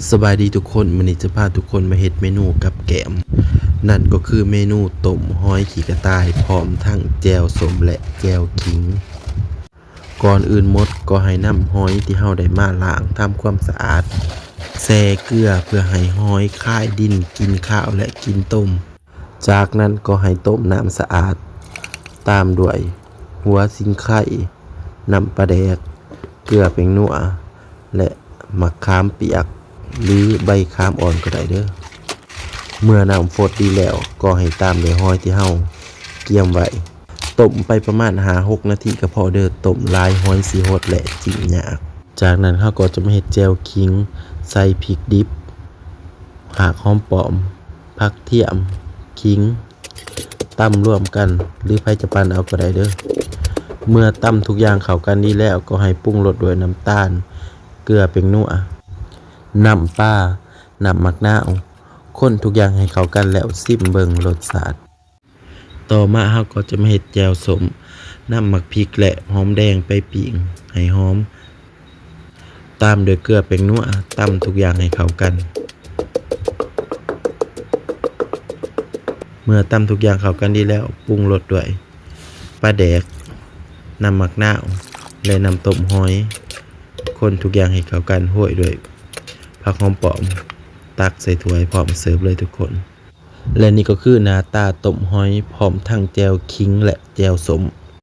ສະບາຍດີທຸກຄົນ, ມື້ນີ້ຈະພາທຸກຄົນມາເຮັດເມນູກັບແກ້ມ, ນັ້ນກໍຄືເມນູຕົ້ມຫອຍຂີ້ກະຕ່າຍ ພ້ອມທັງແຈ່ວສົ້ມ ແລະ ແຈ່ວຂິງ. ກ່ອນອື່ນໝົດກໍໃຫ້ນຳຫອຍທີ່ເຮົາໄດ້ມາລ້າງທຳຄວາມສະອາດ ແຊ່ເກືອເພື່ອໃຫ້ຫອຍຄາຍດິນ, ກິ່ນຄາວ ແລະ ກິ່ນຕົມ. ຈາກນັ້ນກໍໃຫ້ຕົ້ມນ້ຳສະອາດ ຕາມດ້ວຍຫົວສີໄຄ, ນ້ຳປາແດກ, ເກືອແປ້ງນົວ ແລະ ໝາກຂາມປຽກ ຫຼື ໃບຂາມອ່ອນກໍໄດ້ເດີ້. ເມື່ອນ້ຳຟົດດີແລ້ວ ກໍໃຫ້ຕາມດ້ວຍຫອຍທີ່ເຮົາກຽມໄວ້. ຕົ້ມໄປປະມານຫ້າຫົກນາທີກໍພໍເດີ້, ຕົ້ມຫຼາຍຫອຍຊິຫົດ ແລະ ຈິ້ມຍາກ. ຈາກນັ້ນເຮົາກໍຈະມາເຮັດແຈ່ວຂິງ ໃສ່ພິກດິບ, ຮາກຫອມປ້ອມ, ຜັກທຽມ, ຂິງ ຕຳລວມກັນ ຫຼື ໃຜຈະປັ່ນເອົາກໍໄດ້ເດີ້. ເມື່ອຕຳທຸກຢ່າງເຂົ້າກັນດີແລ້ວ ກໍໃຫ້ປຸງລົດດ້ວຍນ້ຳຕານ, ເກືອແປ້ງນົວ, ນ້ຳປາ, ນ້ຳໝາກນາວ, ຄົນທຸກຢ່າງໃຫ້ເຂົ້າກັນແລ້ວຊິມເບິ່ງລົດຊາດ. ຕໍ່ມາເຮົາກໍຈະມາເຮັດແຈ່ວສົ້ມ, ນຳໝາກພິກ ແລະ ຫອມແດງໄປປີ້ງໃຫ້ຫອມ, ຕາມດ້ວຍເກືອແປ້ງນົວ, ຕຳທຸກຢ່າງໃຫ້ເຂົ້າກັນ. ເມື່ອຕຳທຸກຢ່າງເຂົ້າກັນດີແລ້ວ, ປຸງລົດດ້ວຍປາແດກ, ນ້ຳໝາກນາວ ແລະ ນ້ຳຕົ້ມຫອຍ. ຄົນທຸກຢ່າງໃຫ້ເຂົ້າກັນ, ໂຮຍດ້ວຍຜັກຫອມປ້ອມ, ຕັກໃສ່ຖ້ວຍພ້ອມເສີບເລີຍທຸກຄົນ. ແລະ ນີ້ກໍຄືໜ້າຕາຕົ້ມຫອຍ ພ້ອມທັງແຈ່ວຂິງ ແລະ ແຈ່ວສົ້ມ